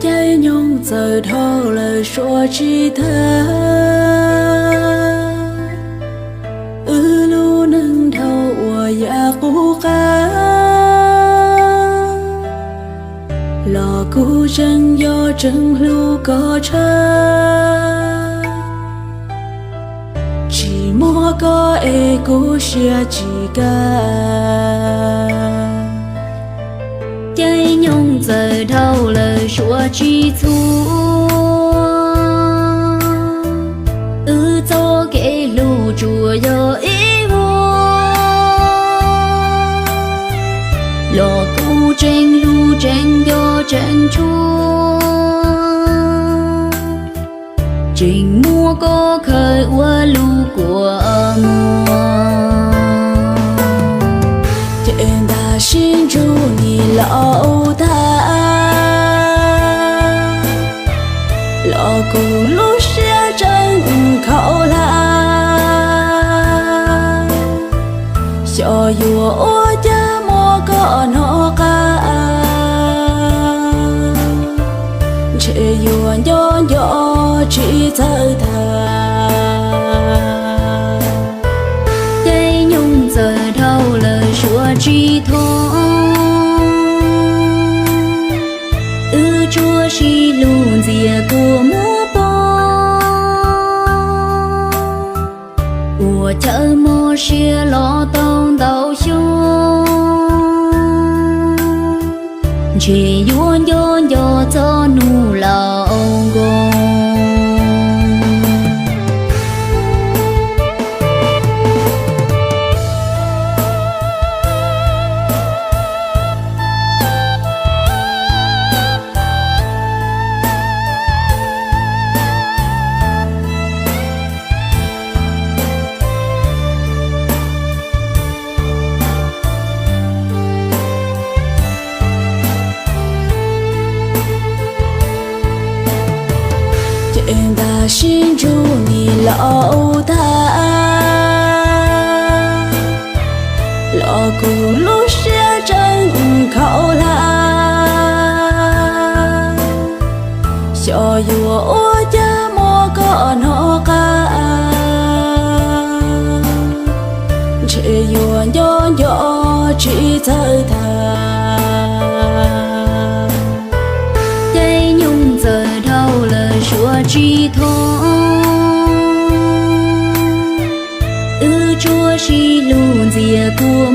Caij nyoog txawm dhau lawm suav tsis tag, wb lub neej dhau uas yam qub qab, los kuv tseem yog tseem hlub koj tshaj. Tsis muaj koj es kuv siab tsis kaj. Caij nyoog txawm dhau lawm suav tsis txhua, wb txoj kev hlub tsuas yog ib vuag, los kuv tseem hlub tseem nco tseem tshua, tseem muab koj khaws ua lub kua muag. Ces ntag sib ntsug nim laus tag, los kuv lub siab tseem khaum hlab. Xyov yuav ua cas muab koj hnov qab, ntshe yuav nco nco tsis txawj tag. Caij nyoog txawm dhau lawm suav tsis thoob, wb tsuas sib hlub ntxias kua muag poob. Ua chaw mob siab los tau ntau xyoo, ntshe yuav nco nco txog hnub laus nkoos. Ces ntag sib ntsug nim laus tag, los kuv lub siab tseem khaum hlab. Xyov yuav ua cas muab koj hnov qab, ntshe yuav nco nco tsis txawj tag. Caij nyoog txawm dhau lawm suav tsis thoob, wb tsuas sib hlub ntxias kua